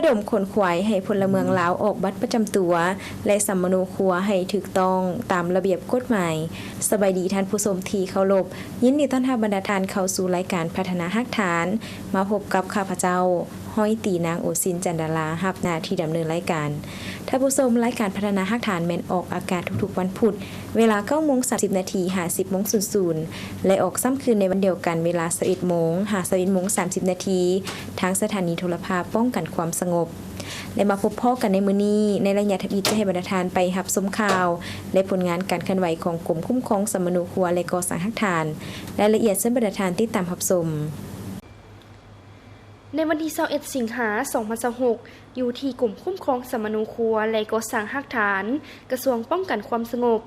ດົມຂົນຂວາຍໃຫ້ພົນລະເມືອງລາວອອກບັດປະຈຳຕົວ ແລະ ສຳມະໂນຄົວໃຫ້ຖືກຕ້ອງຕາມລະບຽບກົດໝາຍ. ສະບາຍດີທ່ານຜູ້ຊົມທີ່ເຄົາລົບ, ຍິນດີຕ້ອນຮັບບັນດາທ່ານເຂົ້າສູ່ລາຍການພັດທະນາຮາກຖານ. ມາພົບກັບຂ້າພະເຈົ້າ ຮ້ອຍຕີ ນາງ ໂອຊິນ ຈັນດາລາ ຮັບໜ້າທີ່ດຳເນີນລາຍການ. ທ່ານຜູ້ຊົມ, ລາຍການພັດທະນາຮາກຖານແມ່ນອອກອາກາດທຸກໆວັນພຸດ ເວລາເກົ້າໂມງສາມສິບນາທີ ຫາ ສິບໂມງສູນສູນ ແລະ ອອກຊ້ຳຄືນໃນວັນດຽວກັນ ເວລາຊາວເອັດໂມງ ຫາ ຊາວເອັດໂມງສາມສິບນາທີ ທາງສະຖານີໂທລະພາບປ້ອງກັນຄວາມສະຫງົບ. ແລະ ມາພົບພໍ້ກັນໃນມື້ນີ້ ໃນໄລຍະທຳອິດຈະໃຫ້ບັນດາທ່ານໄປຮັບຊົມຂ່າວ ແລະ ຜົນງານການເຄື່ອນໄຫວຂອງກົມຄຸ້ມຄອງສຳມະໂນຄົວ ແລະ ກໍ່ສ້າງຮາກຖານ. ລາຍລະອຽດເຊີນບັນດາທ່ານຕິດຕາມຮັບຊົມ. ໃນວັນທີຊາວເອັດ ສິງຫາ ສອງພັນຊາວຫົກ ຢູ່ທີ່ກົມຄຸ້ມຄອງສຳມະໂນຄົວ ແລະ ກໍ່ສ້າງຮາກຖານ ກະຊວງປ້ອງກັນຄວາມສະຫງົບ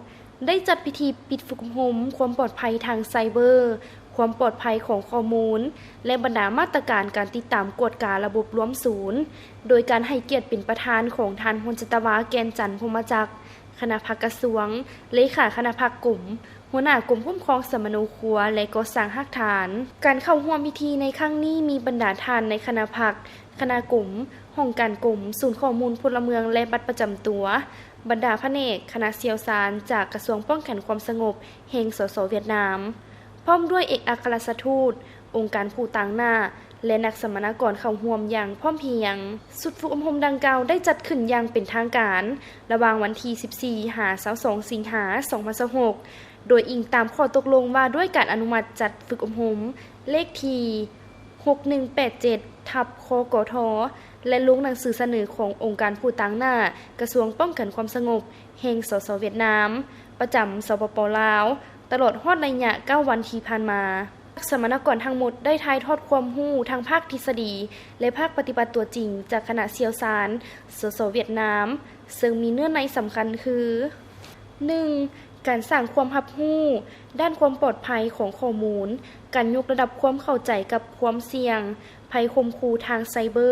ໄດ້ຈັດພິທີປິດຝຶກອົບຮົມຄວາມປອດໄພທາງໄຊເບີ, ຄວາມປອດໄພຂອງຂໍ້ມູນ ແລະ ບັນດາມາດຕະການການຕິດຕາມກວດກາລະບົບລວມສູນ, ໂດຍການໃຫ້ກຽດເປັນປະທານຂອງທ່ານ ພົນຈັດຕະວາ ແກ່ນຈັນ ພົມມະຈັກ ຄະນະພັກກະຊວງ, ເລຂາຄະນະພັກກົມ, ຫົວໜ້າກົມຄຸ້ມຄອງສຳມະໂນຄົວ ແລະ ກໍ່ສ້າງຮາກຖານ. ການເຂົ້າຮ່ວມພິທີໃນຄັ້ງນີ້ມີບັນດາທ່ານໃນຄະນະພັກ, ຄະນະກົມ, ຫ້ອງການກົມ, ສູນຂໍ້ມູນພົນລະເມືອງ ແລະ ບັດປະຈຳຕົວ, ບັນດາພະແນກ, ຄະນະຊ່ຽວຊານຈາກກະຊວງປ້ອງກັນຄວາມສະຫງົບແຫ່ງ ສສ ຫວຽດນາມ, ພ້ອມດ້ວຍເອກອັກຄະລັດຖະທູດ, ອົງການຜູ້ຕາງໜ້າ ແລະ ນັກສຳມະນາກອນເຂົ້າຮ່ວມຢ່າງພ້ອມພຽງ. ຊຸດຝຶກອົບຮົມດັ່ງກ່າວໄດ້ຈັດຂຶ້ນຢ່າງເປັນທາງການ ລະຫວ່າງວັນທີສິບສີ່ ຫາ ຊາວສອງ ສິງຫາ ສອງພັນຊາວຫົກ ໂດຍອີງຕາມຂໍ້ຕົກລົງວ່າດ້ວຍການອະນຸມັດຈັດຝຶກອົບຮົມ ເລກທີ ຫົກໜຶ່ງແປດເຈັດ ທັບ ຄກທ ແລະ ລົງໜັງສືສະເໜີຂອງອົງການຜູ້ຕາງໜ້າກະຊວງປ້ອງກັນຄວາມສະຫງົບແຫ່ງ ສສ ຫວຽດນາມ ປະຈຳ ສປປ ລາວ ຕະຫຼອດຮອດໄລຍະເກົ້າວັນທີ່ຜ່ານມາ. ນັກສຳມະນາກອນທັງໝົດໄດ້ຖ່າຍທອດຄວາມຮູ້ທັງພາກທິດສະດີ ແລະ ພາກປະຕິບັດຕົວຈິງຈາກຄະນະຊ່ຽວຊານ ສສ ຫວຽດນາມ ເຊິ່ງມີເນື້ອໃນສຳຄັນຄື ໜຶ່ງ ການສ້າງຄວາມຮັບຮູ້ດ້ານຄວາມປອດໄພຂອງຂໍ້ມູນ, ການຍົກລະດັບຄວາມເຂົ້າໃຈກັບຄວາມສ່ຽງ, ໄພຂົ່ມຂູ່ທາງໄຊເບີ,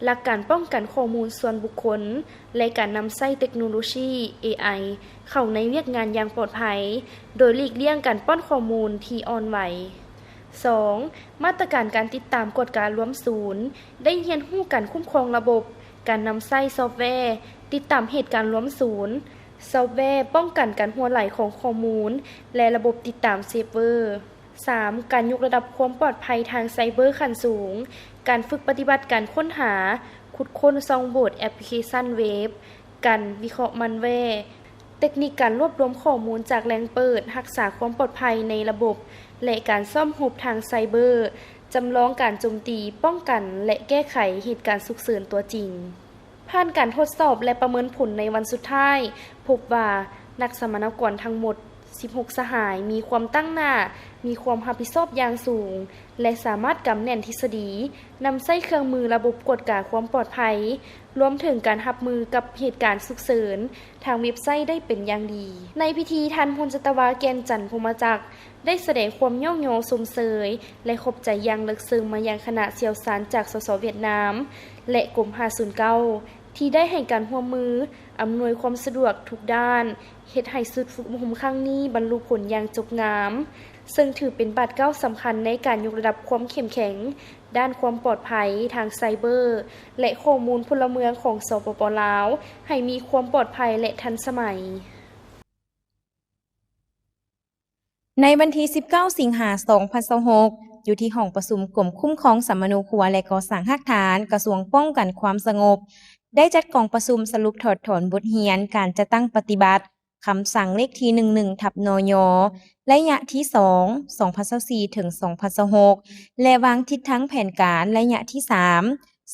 ຫຼັກການປ້ອງກັນຂໍ້ມູນສ່ວນບຸກຄົນ ແລະ ການນຳໃຊ້ເຕັກໂນໂລຊີ ເອໄອ ເຂົ້າໃນວຽກງານຢ່າງປອດໄພ, ໂດຍຫຼີກລ່ຽງການປ້ອນຂໍ້ມູນທີ່ອ່ອນໄຫວ. ສອງ ມາດຕະການການຕິດຕາມກວດກາລວມສູນ, ໄດ້ຮຽນຮູ້ການຄຸ້ມຄອງລະບົບ, ການນຳໃຊ້ຊອບແວ, ຕິດຕາມເຫດການລວມສູນ, ຊອບແວປ້ອງກັນການຮົ່ວໄຫຼຂອງຂໍ້ມູນ ແລະ ລະບົບຕິດຕາມເຊີບເວີ. ສາມ ການຍົກລະດັບຄວາມປອດໄພທາງໄຊເບີຂັ້ນສູງ, ການຝຶກປະຕິບັດການຄົ້ນຫາ, ຂຸດຄົ້ນຊ່ອງໂຫວ່ແອັບພລິເຄຊັນເວັບ, ການວິເຄາະມານແວ, ເຕັກນິກການລວບລວມຂໍ້ມູນຈາກແຫຼ່ງເປີດ, ຮັກສາຄວາມປອດໄພໃນລະບົບ ແລະ ການຊ້ອມຮົບທາງໄຊເບີ, ຈຳລອງການໂຈມຕີ, ປ້ອງກັນ ແລະ ແກ້ໄຂເຫດການສຸກເສີນຕົວຈິງ. ຜ່ານການທົດສອບ ແລະ ປະເມີນຜົນໃນວັນສຸດທ້າຍ, ພົບວ່ານັກສຳມະນາກອນທັງໝົດສິບຫົກສະຫາຍ ມີຄວາມຕັ້ງໜ້າ, ມີຄວາມຮັບຜິດຊອບຢ່າງສູງ ແລະ ສາມາດກຳແໜ້ນທິດສະດີ, ນຳໃຊ້ເຄື່ອງມືລະບົບກວດກາຄວາມປອດໄພ, ລວມເຖິງການຮັບມືກັບເຫດການສຸກເສີນທາງເວັບໄຊໄດ້ເປັນຢ່າງດີ. ໃນພິທີ, ທ່ານ ພົນຈັດຕະວາ ແກ່ນຈັນ ພົມມະຈັກ ໄດ້ສະແດງຄວາມຍ້ອງຍໍຊົມເຊີຍ ແລະ ຂອບໃຈຢ່າງເລິກເຊິ່ງມາຍັງຄະນະຊ່ຽວຊານຈາກ ສສ ຫວຽດນາມ ແລະ ກົມຫ້າສູນເກົ້າ ທີ່ໄດ້ໃຫ້ການຮ່ວມມື, ອຳນວຍຄວາມສະດວກທຸກດ້ານ, ເຮັດໃຫ້ຊຸດຝຶກອົບຮົມຄັ້ງນີ້ບັນລຸຜົນຢ່າງຈົບງາມ, ເຊິ່ງຖືເປັນບາດກ້າວສຳຄັນໃນການຍົກລະດັບຄວາມເຂັ້ມແຂງດ້ານຄວາມປອດໄພທາງໄຊເບີ ແລະ ຂໍ້ມູນພົນລະເມືອງຂອງ ສປປ ລາວ ໃຫ້ມີຄວາມປອດໄພ ແລະ ທັນສະໄໝ. ໃນວັນທີສິບເກົ້າ ສິງຫາ ສອງພັນຊາວຫົກ ຢູ່ທີ່ຫ້ອງປະຊຸມກົມຄຸ້ມຄອງສຳມະໂນຄົວ ແລະ ກໍ່ສ້າງຮາກຖານ ກະຊວງປ້ອງກັນຄວາມສະຫງົບ ໄດ້ຈັດກອງປະຊຸມສະຫຼຸບຖອດຖອນບົດຮຽນການຈັດຕັ້ງປະຕິບັດຄຳສັ່ງເລກທີ ໜຶ່ງໜຶ່ງ ທັບ ນຍ ໄລຍະທີສອງ ສອງພັນຊາວສີ່ ເຖິງ ສອງພັນຊາວຫົກ ແລະ ວາງທິດທາງແຜນການໄລຍະທີສາມ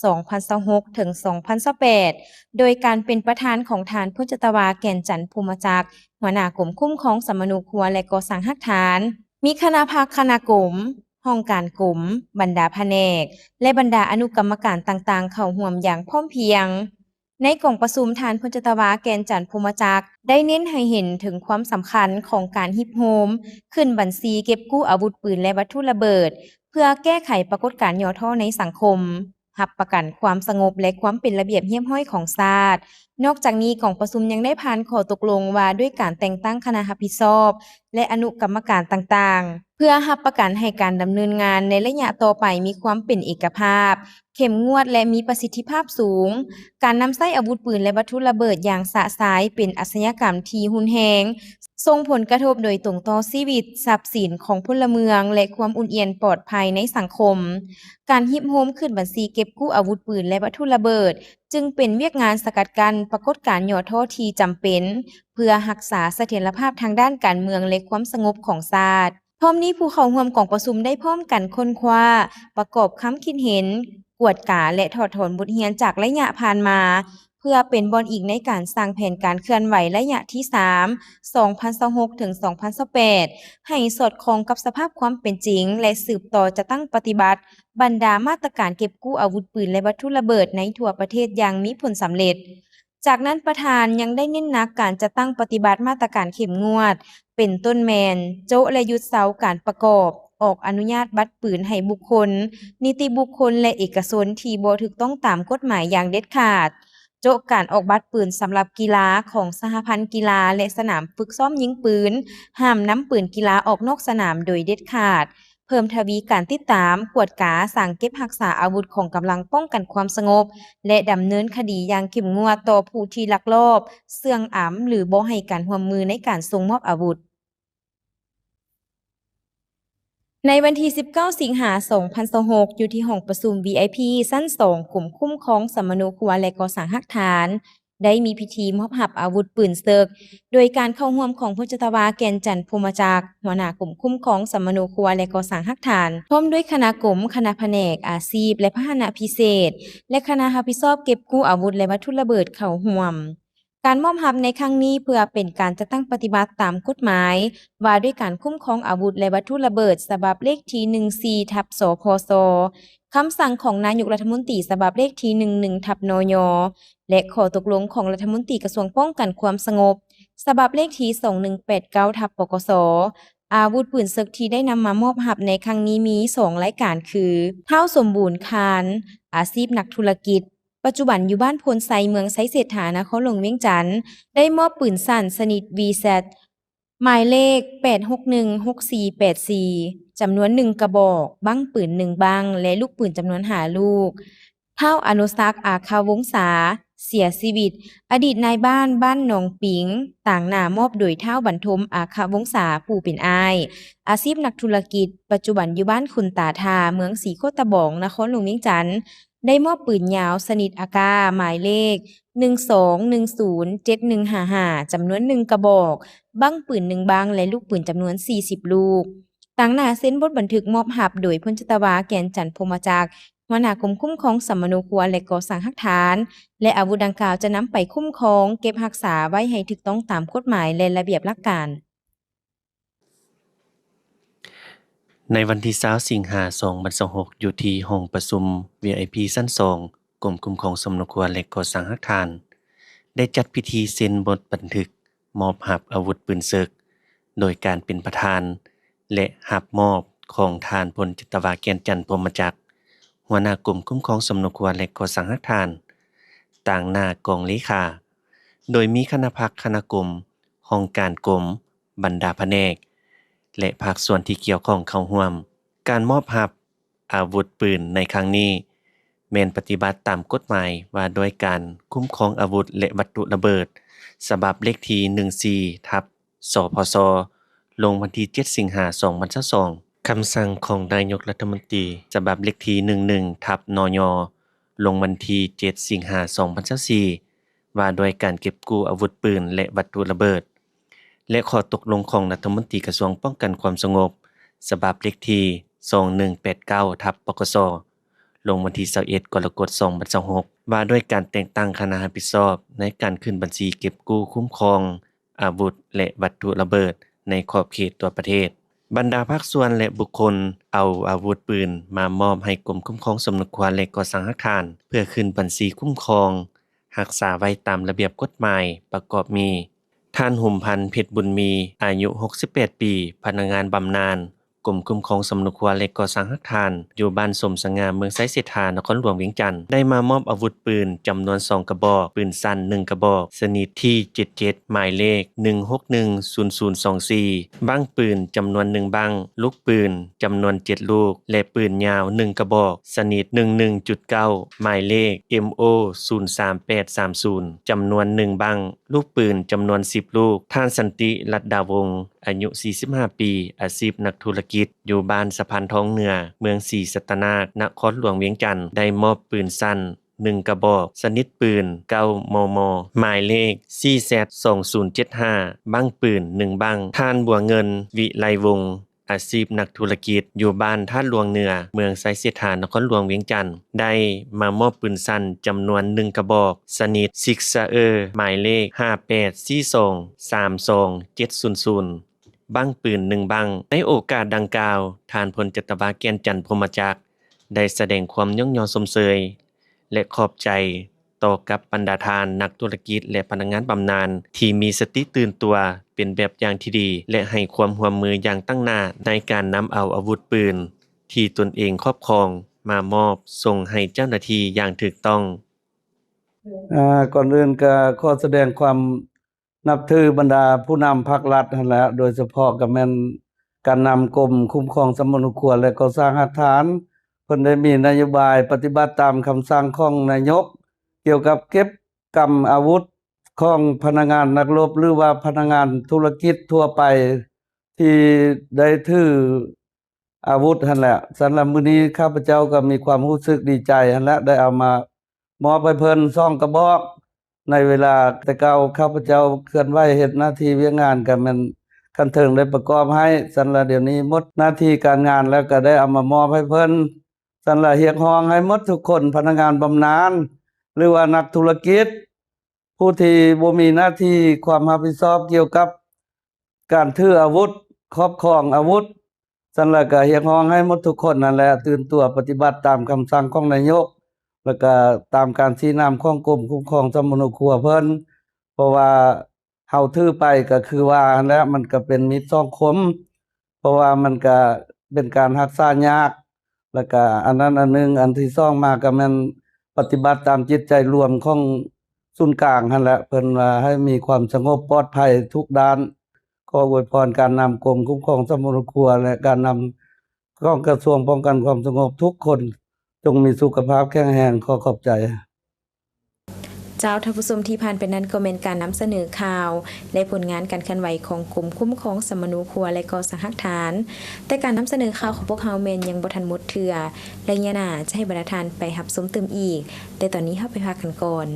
ສອງພັນຊາວຫົກ ເຖິງ ສອງພັນຊາວແປດ ໂດຍການເປັນປະທານຂອງທ່ານ ພົນຈັດຕະວາ ແກ່ນຈັນ ພົມມະຈັກ ຫົວໜ້າກົມຄຸ້ມຄອງສຳມະໂນຄົວ ແລະ ກໍ່ສ້າງຮາກຖານ, ມີຄະນະພັກຄະນະກົມ, ຫ້ອງການກົມ, ບັນດາພະແນກ ແລະ ບັນດາອະນຸກຳມະການຕ່າງໆ ເຂົ້າຮ່ວມຢ່າງພ້ອມພຽງ. ໃນກອງປະຊຸມ, ທ່ານ ພົນຈັດຕະວາ ແກ່ນຈັນ ພົມມະຈັກ ໄດ້ເນັ້ນໃຫ້ເຫັນເຖິງຄວາມສຳຄັນຂອງການຮິບໂຮມ, ຂຶ້ນບັນຊີເກັບກູ້ອາວຸດປືນ ແລະ ວັດຖຸລະເບີດ ເພື່ອແກ້ໄຂປາກົດການຫຍໍ້ທໍ້ໃນສັງຄົມ, ຮັບປະກັນຄວາມສະຫງົບ ແລະ ຄວາມເປັນລະບຽບຮຽບຮ້ອຍຂອງຊາດ, ນອກຈາກນີ້, ກອງປະຊຸມຍັງໄດ້ຜ່ານຂໍ້ຕົກລົງວ່າດ້ວຍການແຕ່ງຕັ້ງຄະນະຮັບຜິດຊອບ ແລະ ອະນຸກຳມະການຕ່າງໆ ເພື່ອຮັບປະກັນໃຫ້ການດຳເນີນງານໃນໄລຍະຕໍ່ໄປມີຄວາມເປັນເອກະພາບ, ເຂັ້ມງວດ ແລະ ມີປະສິດທິພາບສູງ. ການນຳໃຊ້ອາວຸດປືນ ແລະ ວັດຖຸລະເບີດຢ່າງຊະຊາຍເປັນອາຊະຍາກຳທີ່ຮຸນແຮງ, ສົ່ງຜົນກະທົບໂດຍຕົງຕໍ່ຊີວິດ, ຊັບສິນຂອງພົນລະເມືອງ ແລະ ຄວາມອຸ່ນອຽນປອດໄພໃນສັງຄົມ. ການຮິບໂຮມຂຶ້ນບັນຊີເກັບກູ້ອາວຸດປືນ ແລະ ວັດຖຸລະເບີດ ຈຶ່ງເປັນວຽກງານສະກັດກັ້ນປາກົດການຫຍໍ້ທໍ້ທີ່ຈຳເປັນ ເພື່ອຮັກສາສະຖຽນລະພາບທາງດ້ານການເມືອງ ແລະ ຄວາມສະຫງົບຂອງຊາດ. ພ້ອມນີ້, ຜູ້ເຂົ້າຮ່ວມກອງປະຊຸມໄດ້ພ້ອມກັນຄົ້ນຄວ້າ, ປະກອບຄຳຄິດເຫັນ, ກວດກາ ແລະ ຖອດຖອນບົດຮຽນຈາກໄລຍະຜ່ານມາ, ເພື່ອເປັນບ່ອນອີງໃນການສ້າງແຜນການເຄື່ອນໄຫວໄລຍະທີສາມ ສອງພັນຊາວຫົກ ເຖິງ ສອງພັນຊາວແປດ ໃຫ້ສອດຄ່ອງກັບສະພາບຄວາມເປັນຈິງ ແລະ ສືບຕໍ່ຈັດຕັ້ງປະຕິບັດບັນດາມາດຕະການເກັບກູ້ອາວຸດປືນ ແລະ ວັດຖຸລະເບີດໃນທົ່ວປະເທດຢ່າງມີຜົນສຳເລັດ. ຈາກນັ້ນ, ປະທານຍັງໄດ້ເນັ້ນໜັກການຈັດຕັ້ງປະຕິບັດມາດຕະການເຂັ້ມງວດ, ເປັນຕົ້ນແມ່ນ ໂຈະ ແລະ ຢຸດເຊົາການປະກອບ, ອອກອະນຸຍາດບັດປືນໃຫ້ບຸກຄົນ, ນິຕິບຸກຄົນ ແລະ ເອກະຊົນທີ່ບໍ່ຖືກຕ້ອງຕາມກົດໝາຍຢ່າງເດັດຂາດ, ໂຈະການອອກບັດປືນສຳລັບກິລາຂອງສະຫະພັນກິລາ ແລະ ສະໜາມຝຶກຊ້ອມຍິງປືນ, ຫ້າມນຳປືນກິລາອອກນອກສະໜາມໂດຍເດັດຂາດ, ເພີ່ມທະວີການຕິດຕາມ, ກວດກາ, ສັງເກັບຮັກສາອາວຸດຂອງກຳລັງປ້ອງກັນຄວາມສະຫງົບ ແລະ ດຳເນີນຄະດີຢ່າງເຂັ້ມງວດຕໍ່ຜູ້ທີ່ລັກລອບເຊື່ອງອຳ ຫຼື ບໍ່ໃຫ້ການຮ່ວມມືໃນການສົ່ງມອບອາວຸດ. ໃນວັນທີສິບເກົ້າ ສິງຫາ ສອງພັນຊາວຫົກ ຢູ່ທີ່ຫ້ອງປະຊຸມ ວີໄອພີ ຊັ້ນສອງ ກົມຄຸ້ມຄອງສຳມະໂນຄົວ ແລະ ກໍ່ສ້າງຮາກຖານ ໄດ້ມີພິທີມອບຮັບອາວຸດປືນເສິກ ໂດຍການເຂົ້າຮ່ວມຂອງພົນຈັດຕະວາ ແກ່ນຈັນ ພົມມະຈັກ ຫົວໜ້າກົມຄຸ້ມຄອງສຳມະໂນຄົວ ແລະ ກໍ່ສ້າງຮາກຖານ ພ້ອມດ້ວຍຄະນະກົມ, ຄະນະພະແນກ, ອາຊີບ ແລະ ພາຫະນະພິເສດ ແລະ ຄະນະຮັບຜິດຊອບເກັບກູ້ອາວຸດ ແລະ ວັດຖຸລະເບີດເຂົ້າຮ່ວມ. ການມອບຮັບໃນຄັ້ງນີ້ເພື່ອເປັນການຈັດຕັ້ງປະຕິບັດຕາມກົດໝາຍວ່າດ້ວຍການຄຸ້ມຄອງອາວຸດ ແລະ ວັດຖຸລະເບີດ ສະບັບເລກທີ ໜຶ່ງສີ່ ທັບ ສພສ ຄຳສັ່ງຂອງນາຍົກລັດຖະມົນຕີ ສະບັບເລກທີ ໜຶ່ງໜຶ່ງ ທັບ ນຍ ແລະ ຂໍ້ຕົກລົງຂອງລັດຖະມົນຕີກະຊວງປ້ອງກັນຄວາມສະຫງົບ ສະບັບເລກທີ ສອງໜຶ່ງແປດເກົ້າ ທັບ ປກສ. ອາວຸດປືນເສິກທີ່ໄດ້ນຳມາມອບຮັບໃນຄັ້ງນີ້ມີສອງລາຍການຄື ທ້າວ ສົມບູນ ຄານ ອາຊີບນັກທຸລະກິດ, ປັດຈຸບັນຢູ່ບ້ານໂພນໄຊ ເມືອງໄຊເສດຖາ ນະຄອນຫຼວງວຽງຈັນ ໄດ້ມອບປືນສັ້ນຊະນິດ ວີແຊັດ ໝາຍເລກ ແປດຫົກໜຶ່ງຫົກສີ່ແປດສີ່ ຈຳນວນໜຶ່ງກະບອກ, ບັ້ງປືນໜຶ່ງບັ້ງ ແລະ ລູກປືນຈຳນວນຫ້າລູກ. ທ້າວ ອະນຸສັກ ອາຄະວົງສາ ເສຍຊີວິດ, ອະດີດນາຍບ້ານບ້ານໜອງປິງ, ຕາງໜ້າມອບໂດຍທ້າວ ບັນທົມ ອາຄະວົງສາ ຜູ້ເປັນອ້າຍ, ອາຊີບນັກທຸລະກິດ, ປັດຈຸບັນຢູ່ບ້ານຂຸນຕາທ່າ ເມືອງສີໂຄດຕະບອງ ນະຄອນຫຼວງວຽງຈັນ, ໄດ້ມອບປືນຍາວຊະນິດ ເອເອ ໝາຍເລກ ໜຶ່ງສອງໜຶ່ງສູນເຈັດໜຶ່ງຫ້າຫ້າ ຈຳນວນໜຶ່ງກະບອກ, ບັ້ງປືນໜຶ່ງບັ້ງ ແລະ ລູກປືນຈຳນວນສີ່ສິບລູກ. ຕາງໜ້າເຊັນບົດບັນທຶກມອບຮັບໂດຍ ພົນຈັດຕະວາ ແກ່ນຈັນ ພົມມະຈັກ ຫົວໜ້າກົມຄຸ້ມຄອງສຳມະໂນຄົວ ແລະ ກໍ່ສ້າງຮາກຖານ ແລະ ອາວຸດດັ່ງກ່າວຈະນຳໄປຄຸ້ມຄອງເກັບຮັກສາໄວ້ໃຫ້ຖືກຕ້ອງຕາມກົດໝາຍ ແລະ ລະບຽບຫຼັກການ. ໃນວັນທີຊາວ ສິງຫາ ສອງພັນຊາວຫົກ ຢູ່ທີ່ຫ້ອງປະຊຸມ ວີໄອພີ ຊັ້ນສອງ ກົມຄຸ້ມຄອງສຳມະໂນຄົວ ແລະ ກໍ່ສ້າງຮາກຖານ ໄດ້ຈັດພິທີເຊັນບົດບັນທຶກ ມອບຮັບອາວຸດປືນເສິກ ໂດຍການເປັນປະທານ ແລະ ຮັບມອບຂອງທ່ານ ພົນຈັດຕະວາ ແກ່ນຈັນ ພົມມະຈັກ ຫົວໜ້າກົມຄຸ້ມຄອງສຳມະໂນຄົວ ແລະ ກໍ່ສ້າງຮາກຖານ ຕາງໜ້າກອງເລຂາ, ໂດຍມີຄະນະພັກ, ຄະນະກົມ, ຫ້ອງການກົມ, ບັນດາພະແນກ ແລະ ພາກສ່ວນທີ່ກ່ຽວຂ້ອງເຂົ້າຮ່ວມ. ການມອບຮັບ ອາວຸດປືນໃນຄັ້ງນີ້ ແມ່ນປະຕິບັດຕາມກົດໝາຍວ່າດ້ວຍການຄຸ້ມຄອງອາວຸດ ແລະ ວັດຖຸລະເບີດ ສະບັບເລກທີ ໜຶ່ງສີ່ ທັບ ສພສ ລົງວັນທີເຈັດ ສິງຫາ ສອງພັນຊາວສອງ. ຄຳສັ່ງຂອງນາຍົກລັດຖະມົນຕີ ສະບັບເລກທີ ໜຶ່ງໜຶ່ງ ທັບ ນຍ ລົງວັນທີເຈັດ ສິງຫາ ສອງພັນຊາວສີ່ ວ່າດ້ວຍການເກັບກູ້ອາວຸດປືນ ແລະ ວັດຖຸລະເບີດ ແລະ ຂໍ້ຕົກລົງຂອງລັດຖະມົນຕີກະຊວງປ້ອງກັນຄວາມສະຫງົບ ສະບັບເລກທີ ສອງໜຶ່ງແປດເກົ້າ ທັບ ປກສ ລົງວັນທີຊາວເອັດ ກໍລະກົດ ສອງພັນຊາວຫົກ ວ່າດ້ວຍການແຕ່ງຕັ້ງຄະນະຮັບຜິດຊອບໃນການຂຶ້ນບັນຊີເກັບກູ້ຄຸ້ມຄອງອາວຸດ ແລະ ວັດຖຸລະເບີດໃນຂອບເຂດທົ່ວປະເທດ. ບັນດາພາກສ່ວນ ແລະ ບຸກຄົນເອົາອາວຸດປືນມາມອບໃຫ້ກົມຄຸ້ມຄອງສຳມະໂນຄົວ ແລະ ກໍ່ສ້າງຮາກຖານ ເພື່ອຂຶ້ນບັນຊີຄຸ້ມຄອງ ຮັກສາໄວ້ຕາມລະບຽບກົດໝາຍ ປະກອບມີ ທ່ານ ຫົມພັນ ເພັດບຸນມີ ອາຍຸຫົກສິບແປດປີ, ພະນັກງານບຳນານ ກົມຄຸ້ມຄອງສຳມະໂນຄົວ ແລະ ກໍ່ສ້າງຮາກຖານ ຢູ່ບ້ານສົມສະຫງ່າ ເມືອງໄຊເສດຖາ ນະຄອນຫຼວງວຽງຈັນ ໄດ້ມາມອບອາວຸດປືນຈຳນວນສອງກະບອກ, ປືນສັ້ນໜຶ່ງກະບອກ ຊະນິດທີເຈັດເຈັດ ໝາຍເລກໜຶ່ງຫົກໜຶ່ງສູນສູນສອງສີ່, ບັ້ງປືນຈຳນວນໜຶ່ງບັ້ງ, ລູກປືນຈຳນວນເຈັດລູກ ແລະ ປືນຍາວໜຶ່ງກະບອກ ຊະນິດໜຶ່ງໜຶ່ງຈຸດເກົ້າ ໝາຍເລກເອັມໂອສູນສາມແປດສາມສູນ ຈຳນວນໜຶ່ງບັ້ງ, ລູກປືນຈຳນວນສິບລູກ. ທ່ານ ສັນຕິ ລັດດາວົງ ອາຍຸສີ່ສິບຫ້າປີ, ອາຊີບນັກທຸລະກິດ ຢູ່ບ້ານສະພານທອງເໜືອ ເມືອງສີສັດຕະນາກ ນະຄອນຫຼວງວຽງຈັນ ໄດ້ມອບປືນສັ້ນໜຶ່ງກະບອກ, ຊະນິດປືນເກົ້າ ມມ ໝາຍເລກສີ່ແຊັດສອງສູນເຈັດຫ້າ, ບັ້ງປືນໜຶ່ງບັ້ງ. ທ່ານ ບົວເງິນ ວິໄລວົງ ອາຊີບນັກທຸລະກິດ ຢູ່ບ້ານທາດຫຼວງເໜືອ ເມືອງໄຊເສດຖາ ນະຄອນຫຼວງວຽງຈັນ ໄດ້ມາມອບປືນສັ້ນຈຳນວນໜຶ່ງກະບອກ, ຊະນິດຊິກຊາເອີ ໝາຍເລກຫ້າແປດສີ່ສອງສາມສອງເຈັດສູນສູນ ບັ້ງປືນໜຶ່ງບັ້ງ. ໃນໂອກາດດັ່ງກ່າວ, ທ່ານ ພົນຈັດຕະວາ ແກ່ນຈັນ ພົມມະຈັກ ໄດ້ສະແດງຄວາມຍ້ອງຍໍຊົມເຊີຍ ແລະ ຂອບໃຈຕໍ່ກັບບັນດາທ່ານນັກທຸລະກິດ ແລະ ພະນັກງານບຳນານ ທີ່ມີສະຕິຕື່ນຕົວເປັນແບບຢ່າງທີ່ດີ ແລະ ໃຫ້ຄວາມຮ່ວມມືຢ່າງຕັ້ງໜ້າໃນການນຳເອົາອາວຸດປືນທີ່ຕົນເອງຄອບຄອງມາມອບສົ່ງໃຫ້ເຈົ້າໜ້າທີ່ຢ່າງຖືກຕ້ອງ. ເອີ ກ່ອນອື່ນກໍຂໍສະແດງຄວາມ ນັບຖືບັນດາຜູ້ນຳພັກລັດຫັ້ນແຫຼະ, ໂດຍສະເພາະກໍແມ່ນການນຳກົມຄຸ້ມຄອງສຳມະໂນຄົວ ແລະ ກໍ່ສ້າງຮາກຖານ. ເພິ່ນໄດ້ມີນະໂຍບາຍປະຕິບັດຕາມຄຳສັ່ງຂອງນາຍົກ ກ່ຽວກັບເກັບກຳອາວຸດຂອງພະນັກງານນັກລົບ ຫຼືວ່າພະນັກງານທຸລະກິດທົ່ວໄປທີ່ໄດ້ຖື ອາວຸດຫັ້ນແຫຼະ. ສຳລັບມື້ນີ້ຂ້າພະເຈົ້າກໍມີຄວາມຮູ້ສຶກດີໃຈຫັ້ນແຫຼະ ໄດ້ເອົາມາມອບໃຫ້ເພິ່ນສອງກະບອກ. ໃນເວລາແຕ່ເກົ່າຂ້າພະເຈົ້າເຄື່ອນໄຫວເຮັດໜ້າທີ່ວຽກງານກໍແມ່ນຂັ້ນເທິງໄດ້ປະກອບໃຫ້, ຊັ້ນລະດຽວນີ້ໝົດໜ້າທີ່ການງານແລ້ວ ກໍໄດ້ເອົາມາມອບໃຫ້ເພິ່ນ. ຊັ້ນລະຮຽກຮ້ອງໃຫ້ໝົດທຸກຄົນ, ພະນັກງານບຳນານ ຫຼືວ່ານັກທຸລະກິດ ຜູ້ທີ່ບໍ່ມີໜ້າທີ່ຄວາມຮັບຜິດຊອບກ່ຽວກັບການຖືອາວຸດ, ຄອບຄອງອາວຸດ, ຊັ້ນລະກະຮຽກຮ້ອງໃຫ້ໝົດທຸກຄົນນັ້ນແຫຼະ ຕື່ນຕົວປະຕິບັດຕາມຄຳສັ່ງຂອງນາຍົກ ແລະກະຕາມການຊີ້ນຳຂອງກົມຄຸ້ມຄອງສຳມະໂນຄົວເພິ່ນ. ເພາະວ່າເຮົາຖືໄປກະຄືວ່າຫັ້ນແຫຼະ ມັນກະເປັນມີດສອງຄົມ. ເພາະວ່າມັນກະເປັນການຮັກສາຍາກ ແລ້ວກະອັນນັ້ນອັນໜຶ່ງ, ອັນທີສອງມາກະແມ່ນປະຕິບັດຕາມຈິດໃຈລວມຂອງສູນກາງຫັ້ນແຫຼະ ເພິ່ນວ່າໃຫ້ມີຄວາມສະຫງົບປອດໄພທຸກດ້ານ. ຂໍອວຍພອນການນຳກົມຄຸ້ມຄອງສຳມະໂນຄົວ ແລະ ການນຳຂອງກະຊວງປ້ອງກັນຄວາມສະຫງົບທຸກຄົນ ຈົ່ງມີສຸຂະພາບແຂງແຮງ. ຂໍຂອບໃຈ. ເຈົ້າ ທ່ານຜູ້ຊົມ ທີ່ຜ່ານໄປນັ້ນກໍແມ່ນການນຳສະເໜີຂ່າວ ແລະ ຜົນງານການເຄື່ອນໄຫວຂອງກົມຄຸ້ມຄອງສຳມະໂນຄົວ ແລະ ກໍ່ສ້າງຮາກຖານ. ແຕ່ການນຳສະເໜີຂ່າວຂອງພວກເຮົາແມ່ນຍັງບໍ່ທັນໝົດເທື່ອ ໄລຍະໜ້າຈະໃຫ້ບັນດາທ່ານໄປຮັບຊົມຕື່ມອີກ, ແຕ່ຕອນນີ້ເຮົາໄປພັກກັນກ່ອນ.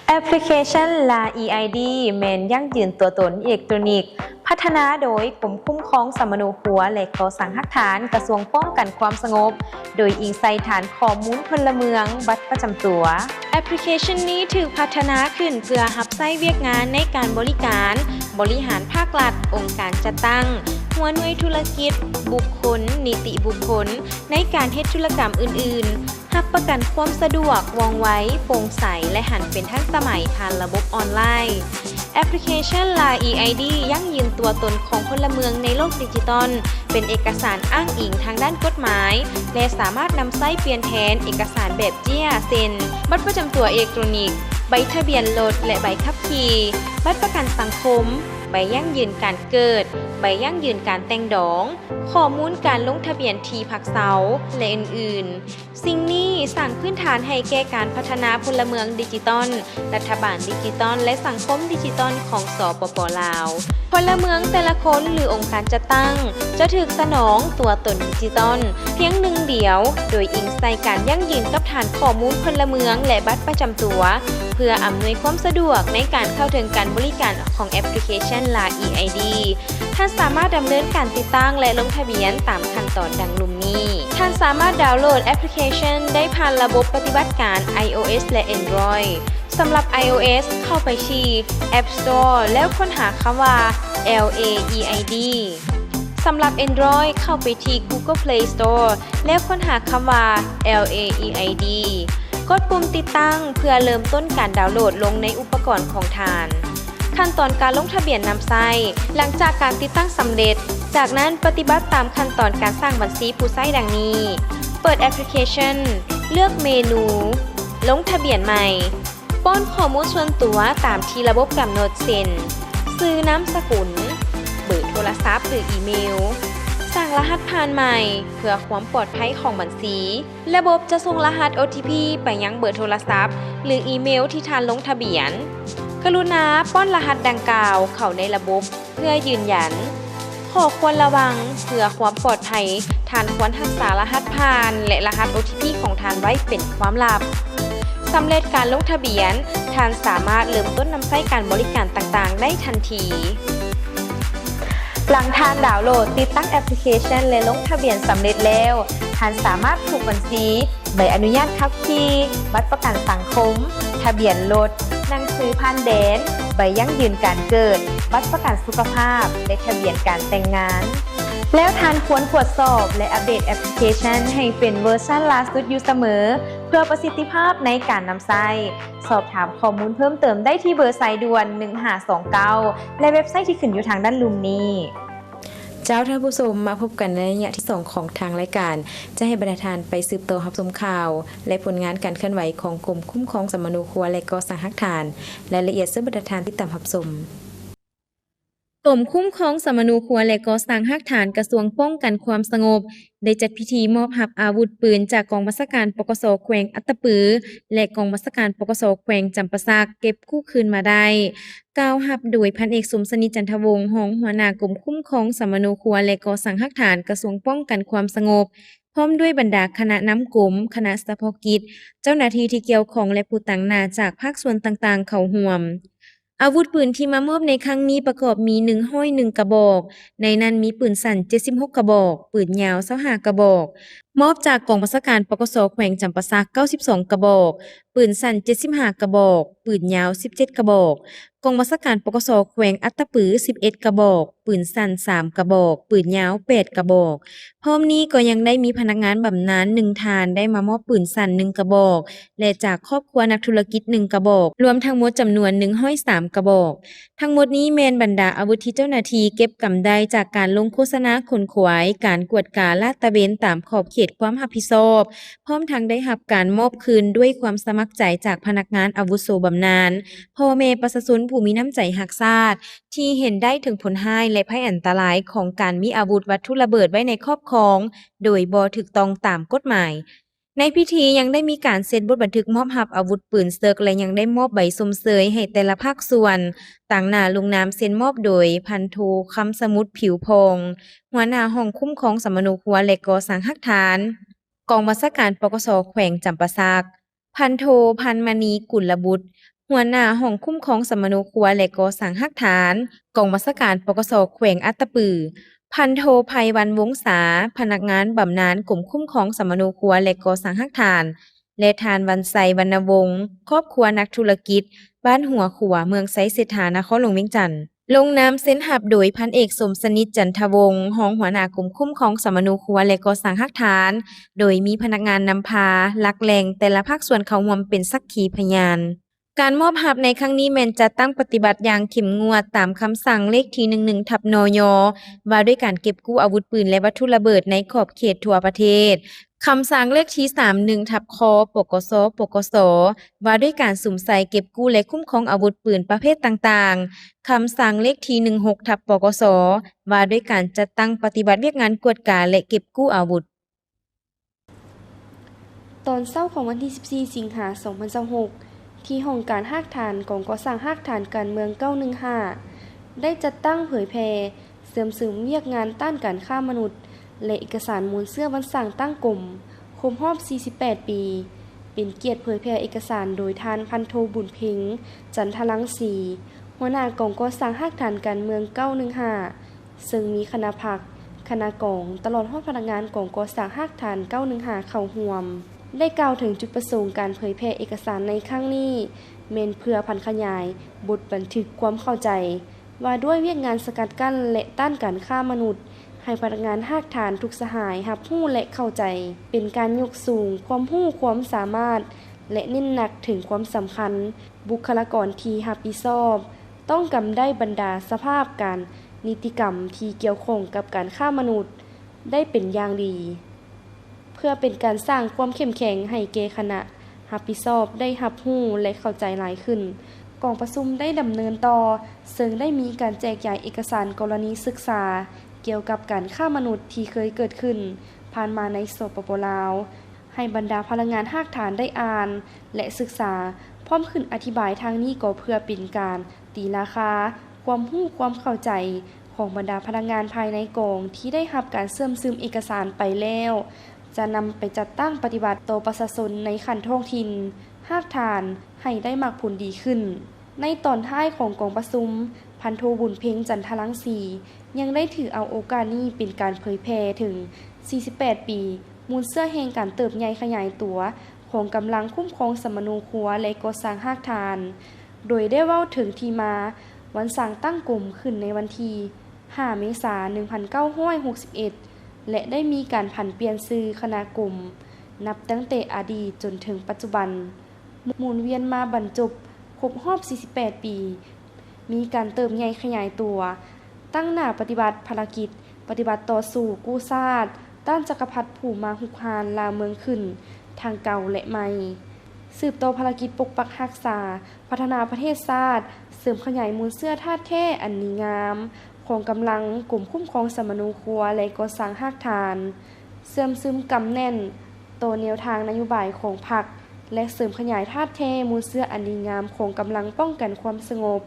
ແອັບພລິເຄຊັນ ລາ ອີ ໄອ ດີ ແມ່ນຢັ້ງຢືນຕົວຕົນເອກໂຕຣນິກ ພັດທະນາໂດຍກົມຄຸ້ມຄອງສຳມະໂນຄົວ ແລະ ກໍ່ສ້າງຮາກຖານ ກະຊວງປ້ອງກັນຄວາມສະຫງົບ ໂດຍອີງໃສ່ຖານຂໍ້ມູນພົນລະເມືອງ, ບັດປະຈຳຕົວ. ແອັບພລິເຄຊັນນີ້ຖືກພັດທະນາຂຶ້ນເພື່ອຮັບໃຊ້ວຽກງານໃນການບໍລິການ, ບໍລິຫານພາກລັດ, ອົງການຈັດຕັ້ງ, ຫົວໜ່ວຍທຸລະກິດ, ບຸກຄົນ, ນິຕິບຸກຄົນ ໃນການເຮັດທຸລະກຳອື່ນໆ, ຮັບປະກັນຄວາມສະດວກ, ວ່ອງໄວ, ໂປ່ງໃສ ແລະ ຫັນເປັນທັນສະໄໝຜ່ານລະບົບອອນລາຍ. ແອັບພລິເຄຊັນ ລາ ອີ ໄອ ດີ ຢັ້ງຢືນຕົວຕົນຂອງພົນລະເມືອງໃນໂລກດິຈິຕອນ, ເປັນເອກະສານອ້າງອີງທາງດ້ານກົດໝາຍ ແລະ ສາມາດນຳໃຊ້ປ່ຽນແທນເອກະສານແບບເຈ້ຍ ເຊັ່ນ ບັດປະຈຳຕົວເອກໂຕຣນິກ, ໃບທະບຽນລົດ ແລະ ໃບຂັບຂີ່, ບັດປະກັນສັງຄົມ, ໃບຢັ້ງຢືນການເກີດ, ໃບຢັ້ງຢືນການແຕ່ງດອງ, ຂໍ້ມູນການລົງທະບຽນທີ່ພັກເຊົາ ແລະ ອື່ນໆ. ສິ່ງນີ້ສ້າງພື້ນຖານໃຫ້ແກ່ການພັດທະນາພົນລະເມືອງດິຈິຕອນ, ລັດຖະບານດິຈິຕອນ ແລະ ສັງຄົມດິຈິຕອນຂອງ ສປປ ລາວ. ພົນລະເມືອງແຕ່ລະຄົນ ຫຼື ອົງການຈັດຕັ້ງ ຈະຖືກສະໜອງຕົວຕົນດິຈິຕອນພຽງໜຶ່ງດຽວ, ໂດຍອີງໃສ່ການຢັ້ງຢືນກັບຖານຂໍ້ມູນພົນລະເມືອງ ແລະ ບັດປະຈຳຕົວ, ເພື່ອອຳນວຍຄວາມສະດວກໃນການເຂົ້າເຖິງການບໍລິການຂອງແອັບພລິເຄຊັນ ລາ ອີ ໄອ ດີ. ທ່ານສາມາດດຳເນີນການຕິດຕັ້ງ ແລະ ລົງທະບຽນຕາມຂັ້ນຕອນດັ່ງລຸ່ມນີ້. ທ່ານສາມາດດາວໂຫຼດແອັບພລິເຄຊັນໄດ້ຜ່ານລະບົບປະຕິບັດການ ໄອໂອເອສ ແລະ ແອນດຣອຍ. ສຳລັບ ໄອໂອເອສ ເຂົ້າໄປທີ່ App Store ແລ້ວຄົ້ນຫາຄຳວ່າ ແອລ ເອ ອີ ໄອ ດີ. ສຳລັບ Android ເຂົ້າໄປທີ່ Google Play Store ແລ້ວຄົ້ນຫາຄຳວ່າ ແອລ ເອ ອີ ໄອ ດີ. ກົດປຸ່ມຕິດຕັ້ງເພື່ອເລີ່ມຕົ້ນການດາວໂຫຼດລົງໃນອຸປະກອນຂອງທ່ານ. ຂັ້ນຕອນການລົງທະບຽນນຳໃຊ້. ຫຼັງຈາກການຕິດຕັ້ງສຳເລັດ, ຈາກນັ້ນປະຕິບັດຕາມຂັ້ນຕອນການສ້າງບັນຊີຜູ້ໃຊ້ດັ່ງນີ້: ເປີດແອັບພລິເຄຊັນ, ເລືອກເມນູ ລົງທະບຽນໃໝ່, ປ້ອນຂໍ້ມູນສ່ວນຕົວຕາມທີ່ລະບົບກຳນົດ ເຊັ່ນ ຊື່ນາມສະກຸນ, ເບີໂທລະສັບ ຫຼື ອີເມວ, ສ້າງລະຫັດຜ່ານໃໝ່ເພື່ອຄວາມປອດໄພຂອງບັນຊີ. ລະບົບຈະສົ່ງລະຫັດໂອທີພີໄປຍັງເບີໂທລະສັບ ຫຼື ອີເມວທີ່ທ່ານລົງທະບຽນ. ກະລຸນາປ້ອນລະຫັດດັ່ງກ່າວເຂົ້າໃນລະບົບເພື່ອຢືນຢັນ. ຂໍ້ຄວນລະວັງ, ເພື່ອຄວາມປອດໄພ, ທ່ານຄວນຮັກສາລະຫັດຜ່ານ ແລະ ລະຫັດໂອທີພີຂອງທ່ານໄວ້ເປັນຄວາມລັບ. ສຳເລັດການລົງທະບຽນ, ທ່ານສາມາດເລີ່ມຕົ້ນນຳໃຊ້ການບໍລິການຕ່າງໆໄດ້ທັນທີ. ຫຼັງທ່ານດາວໂຫຼດ, ຕິດຕັ້ງແອັບພລິເຄຊັນ ແລະ ລົງທະບຽນສຳເລັດແລ້ວ, ທ່ານສາມາດຜູກບັນຊີ, ໃບອະນຸຍາດຂັບຂີ່, ບັດປະກັນສັງຄົມ, ທະບຽນລົດ, ໜັງສືຜ່ານແດນ, ໃບຢັ້ງຢືນການເກີດ, ບັດປະກັນສຸຂະພາບ ແລະ ທະບຽນການແຕ່ງງານ. ແລ້ວທ່ານຄວນກວດສອບ ແລະ ອັບເດດແອັບພລິເຄຊັນໃຫ້ເປັນເວີຊັນລ່າສຸດຢູ່ສະເໝີ ເພື່ອປະສິດທິພາບໃນການນຳໃຊ້. ສອບຖາມຂໍ້ມູນເພີ່ມເຕີມໄດ້ທີ່ເບີສາຍດ່ວນ ໜຶ່ງຫ້າສອງເກົ້າ ແລະ ເວັບໄຊທີ່ຂຶ້ນຢູ່ທາງດ້ານລຸ່ມນີ້. ເຈົ້າ ທ່ານຜູ້ຊົມ, ມາພົບກັນໃນໄລຍະທີສອງຂອງທາງລາຍການ. ຈະໃຫ້ບັນດາທ່ານໄປສືບຕໍ່ຮັບຊົມຂ່າວ ແລະ ຜົນງານການເຄື່ອນໄຫວຂອງກົມຄຸ້ມຄອງສຳມະໂນຄົວ ແລະ ກໍ່ສ້າງຮາກຖານ. ລາຍລະອຽດເຊີນບັນດາທ່ານຕິດຕາມຮັບຊົມ. ກົມຄຸ້ມຄອງສຳມະໂນຄົວ ແລະ ກໍ່ສ້າງຮາກຖານ ກະຊວງປ້ອງກັນຄວາມສະຫງົບ ໄດ້ຈັດພິທີມອບຮັບອາວຸດປືນຈາກກອງບັນຊາການ ປກສ ແຂວງອັດຕະປື ແລະ ກອງບັນຊາການ ປກສ ແຂວງຈຳປາສັກ ເກັບກູ້ຄືນມາໄດ້. ກ່າວຮັບໂດຍ ພັນເອກ ສົມສະໜິດ ຈັນທະວົງ ຮອງຫົວໜ້າກົມຄຸ້ມຄອງສຳມະໂນຄົວ ແລະ ກໍ່ສ້າງຮາກຖານ ກະຊວງປ້ອງກັນຄວາມສະຫງົບ ພ້ອມດ້ວຍບັນດາຄະນະນຳກົມ, ຄະນະສະເພາະກິດ, ເຈົ້າໜ້າທີ່ທີ່ກ່ຽວຂ້ອງ ແລະ ຜູ້ຕາງໜ້າຈາກພາກສ່ວນຕ່າງໆເຂົ້າຮ່ວມ. ອາວຸດປືນທີ່ມາມອບໃນຄັ້ງນີ້ປະກອບມີ ໜຶ່ງຮ້ອຍໜຶ່ງກະບອກ, ໃນນັ້ນມີປືນສັ້ນ ເຈັດສິບຫົກກະບອກ, ປືນຍາວ ຊາວຫ້າກະບອກ, ມອບຈາກກອງບັນຊາການ ປກສ ແຂວງຈຳປາສັກ ເກົ້າສິບສອງກະບອກ, ປືນສັ້ນ ເຈັດສິບຫ້າກະບອກ, ປືນຍາວ ສິບເຈັດກະບອກ, ກອງບັນຊາການ ປກສ ແຂວງອັດຕະປື ສິບເອັດກະບອກ, ປືນສັ້ນ ສາມກະບອກ, ປືນຍາວ ແປດກະບອກ. ພ້ອມນີ້ກໍຍັງໄດ້ມີພະນັກງານບຳນານ ໜຶ່ງທ່ານ ໄດ້ມາມອບປືນສັ້ນ ໜຶ່ງກະບອກ ແລະ ຈາກຄອບຄົວນັກທຸລະກິດ ໜຶ່ງກະບອກ, ລວມທັງໝົດຈຳນວນ ໜຶ່ງຮ້ອຍສາມກະບອກ. ທັງໝົດນີ້ແມ່ນບັນດາອາວຸດທີ່ເຈົ້າໜ້າທີ່ເກັບກຳໄດ້ຈາກການລົງໂຄສະນາຂົນຂວາຍ, ການກວດກາລາດຕະເວນຕາມຂອບເຂດຄວາມຮັບຜິດຊອບ, ພ້ອມທັງໄດ້ຮັບການມອບຄືນດ້ວຍຄວາມສະໝັກໃຈຈາກພະນັກງານອາວຸໂສບຳນານ, ພໍ່ແມ່ປະຊາຊົນຜູ້ມີນ້ຳໃຈຮັກຊາດ ທີ່ເຫັນໄດ້ເຖິງຜົນຮ້າຍ ແລະ ໄພອັນຕະລາຍຂອງການມີອາວຸດວັດຖຸລະເບີດໄວ້ໃນຄອບຄອງໂດຍບໍ່ຖືກຕ້ອງຕາມກົດໝາຍ. ໃນພິທີຍັງໄດ້ມີການເຊັນບົດບັນທຶກມອບຮັບອາວຸດປືນເສິກ ແລະ ຍັງໄດ້ມອບໃບຊົມເຊີຍໃຫ້ແຕ່ລະພາກສ່ວນ, ຕາງໜ້າລົງນາມເຊັນມອບໂດຍ ພັນໂທ ຄຳສະໝຸດ ຜິວຜ່ອງ, ຫົວໜ້າຫ້ອງຄຸ້ມຄອງສຳມະໂນຄົວ ແລະ ກໍ່ສ້າງຮາກຖານ ກອງບັນຊາການ ປກສ ແຂວງຈຳປາສັກ, ພັນໂທ ພັນມະນີ ກຸນລະບຸດ, ຫົວໜ້າຫ້ອງຄຸ້ມຄອງສຳມະໂນຄົວ ແລະ ກໍ່ສ້າງຮາກຖານ ກອງບັນຊາການ ປກສ ແຂວງອັດຕະປື, ພັນໂທ ໄພວັນ ວົງສາ, ພະນັກງານບຳນານກົມຄຸ້ມຄອງສຳມະໂນຄົວ ແລະ ກໍ່ສ້າງຮາກຖານ ແລະ ທ່ານ ວັນໄຊ ວັນນະວົງ, ຄອບຄົວນັກທຸລະກິດ, ບ້ານຫົວຂົວ, ເມືອງໄຊເສດຖາ, ນະຄອນຫຼວງວຽງຈັນ. ລົງນາມເຊັນຮັບໂດຍ ພັນເອກ ສົມສະໜິດ ຈັນທະວົງ, ຮອງຫົວໜ້າກົມຄຸ້ມຄອງສຳມະໂນຄົວ ແລະ ກໍ່ສ້າງຮາກຖານ, ໂດຍມີພະນັກງານນຳພາ, ຫຼັກແຫຼ່ງ, ແຕ່ລະພາກສ່ວນເຂົ້າຮ່ວມເປັນສັກຂີພະຍານ. ການມອບຮັບໃນຄັ້ງນີ້ແມ່ນຈັດຕັ້ງປະຕິບັດຢ່າງເຂັ້ມງວດຕາມຄຳສັ່ງເລກທີ ໜຶ່ງໜຶ່ງ ທັບ ນຍ ວ່າດ້ວຍການເກັບກູ້ອາວຸດປືນ ແລະ ວັດຖຸລະເບີດໃນຂອບເຂດທົ່ວປະເທດ, ຄຳສັ່ງເລກທີ ສາມໜຶ່ງ ທັບ ຄ ປກສ ປກສ ວ່າດ້ວຍການສຸມໃສ່ເກັບກູ້ ແລະ ຄຸ້ມຄອງອາວຸດປືນປະເພດຕ່າງໆ, ຄຳສັ່ງເລກທີ ໜຶ່ງຫົກ ທັບ ປກສ ວ່າດ້ວຍການຈັດຕັ້ງປະຕິບັດວຽກງານກວດກາ ແລະ ເກັບກູ້ອາວຸດ. ຕອນເຊົ້າຂອງວັນທີ ສິບສີ່ ສິງຫາ ສອງພັນຊາວຫົກ ທີ່ຫ້ອງການຮາກຖານ ກອງກໍ່ສ້າງຮາກຖານການເມືອງ ເກົ້າໜຶ່ງຫ້າ ໄດ້ຈັດຕັ້ງເຜີຍແຜ່ ເຊື່ອມຊຶມວຽກງານຕ້ານການຄ້າມະນຸດ ແລະ ເອກະສານມູນເຊື້ອວັນສ້າງຕັ້ງກົມ ຄົບຮອບ ສີ່ສິບແປດ ປີ, ເປັນກຽດເຜີຍແຜ່ເອກະສານໂດຍທ່ານ ພັນໂທ ບຸນເພັງ ຈັນທະລັງສີ, ຫົວໜ້າກອງກໍ່ສ້າງຮາກຖານການເມືອງ ເກົ້າໜຶ່ງຫ້າ ເຊິ່ງມີຄະນະພັກ, ຄະນະກອງ, ຕະຫຼອດຮອດພະນັກງານກອງກໍ່ສ້າງຮາກຖານ ເກົ້າໜຶ່ງຫ້າ ເຂົ້າຮ່ວມ. ໄດ້ກ່າວເຖິງຈຸດປະສົງການເຜີຍແຜ່ເອກະສານໃນຄັ້ງນີ້ ແມ່ນເພື່ອຜັນຂະຫຍາຍບົດບັນທຶກຄວາມເຂົ້າໃຈ ວ່າດ້ວຍວຽກງານສະກັດກັ້ນ ແລະ ຕ້ານການຄ້າມະນຸດ ໃຫ້ພະນັກງານຮາກຖານທຸກສະຫາຍຮັບຮູ້ ແລະ ເຂົ້າໃຈ, ເປັນການຍົກສູງຄວາມຮູ້ຄວາມສາມາດ ແລະ ເນັ້ນໜັກເຖິງຄວາມສຳຄັນບຸກຄະລາກອນທີ່ຮັບຜິດຊອບ ຕ້ອງກຳໄດ້ບັນດາສະພາບການ ນິຕິກຳທີ່ກ່ຽວຂ້ອງກັບການຄ້າມະນຸດໄດ້ເປັນຢ່າງດີ. ເພື່ອເປັນການສ້າງຄວາມເຂັ້ມແຂງໃຫ້ແກ່ຄະນະຮັບຜິດຊອບໄດ້ຮັບຮູ້ ແລະ ເຂົ້າໃຈຫຼາຍຂຶ້ນ, ກອງປະຊຸມໄດ້ດຳເນີນຕໍ່, ເຊິ່ງໄດ້ມີການແຈກຢາຍເອກະສານກໍລະນີສຶກສາກ່ຽວກັບການຄ້າມະນຸດທີ່ເຄີຍເກີດຂຶ້ນຜ່ານມາໃນ ສປປ ລາວ ໃຫ້ບັນດາພະນັກງານຮາກຖານໄດ້ອ່ານ ແລະ ສຶກສາ, ພ້ອມຂຶ້ນອະທິບາຍທາງນີ້ກໍເພື່ອເປັນການຕີລາຄາຄວາມຮູ້ຄວາມເຂົ້າໃຈຂອງບັນດາພະນັກງານພາຍໃນກອງທີ່ໄດ້ຮັບການເຊື່ອມຊຶມເອກະສານໄປແລ້ວ, ຈະນຳໄປຈັດຕັ້ງປະຕິບັດຕໍ່ປະຊາຊົນໃນຂັ້ນທ້ອງຖິ່ນ, ຮາກຖານໃຫ້ໄດ້ໝາກຜົນດີຂຶ້ນ. ໃນຕອນທ້າຍຂອງກອງປະຊຸມ, ພັນໂທ ບຸນເພັງ ຈັນທະລັງສີ ຍັງໄດ້ຖືເອົາໂອກາດນີ້ເປັນການເຜີຍແຜ່ເຖິງສີ່ສິບແປດປີມູນເຊື້ອແຫ່ງການເຕີບໃຫຍ່ຂະຫຍາຍຕົວຂອງກຳລັງຄຸ້ມຄອງສຳມະໂນຄົວ ແລະ ກໍ່ສ້າງຮາກຖານ, ໂດຍໄດ້ເວົ້າເຖິງທີ່ມາວັນສ້າງຕັ້ງກົມຂຶ້ນໃນວັນທີຫ້າ ເມສາ ໜຶ່ງພັນເກົ້າຮ້ອຍຫົກສິບເອັດ ແລະ ໄດ້ມີການຜັນປ່ຽນຊື່ຄະນະກົມ ນັບຕັ້ງແຕ່ອະດີດຈົນເຖິງປັດຈຸບັນ. ໝູນວຽນມາບັນຈົບຄົບຮອບສີ່ສິບແປດປີ, ມີການເຕີບໃຫຍ່ຂະຫຍາຍຕົວ, ຕັ້ງໜ້າປະຕິບັດພາລະກິດປະຕິວັດຕໍ່ສູ້ກູ້ຊາດ ຕ້ານຈັກກະພັດຜູ້ມາຮຸກຮານລ່າເມືອງຂຶ້ນ ທັງເກົ່າ ແລະ ໃໝ່, ສືບຕໍ່ພາລະກິດປົກປັກຮັກສາ, ພັດທະນາປະເທດຊາດ, ເສີມຂະຫຍາຍມູນເຊື້ອທາດແທ້ອັນດີງາມຂອງກຳລັງກົມຄຸ້ມຄອງສຳມະໂນຄົວ ແລະ ກໍ່ສ້າງຮາກຖານ, ເຊື່ອມຊຶມກຳແໜ້ນຕໍ່ແນວທາງນະໂຍບາຍຂອງພັກ ແລະ ເສີມຂະຫຍາຍທາດແທ້ມູນເຊື້ອອັນດີງາມຂອງກຳລັງປ້ອງກັນຄວາມສະຫງົບ,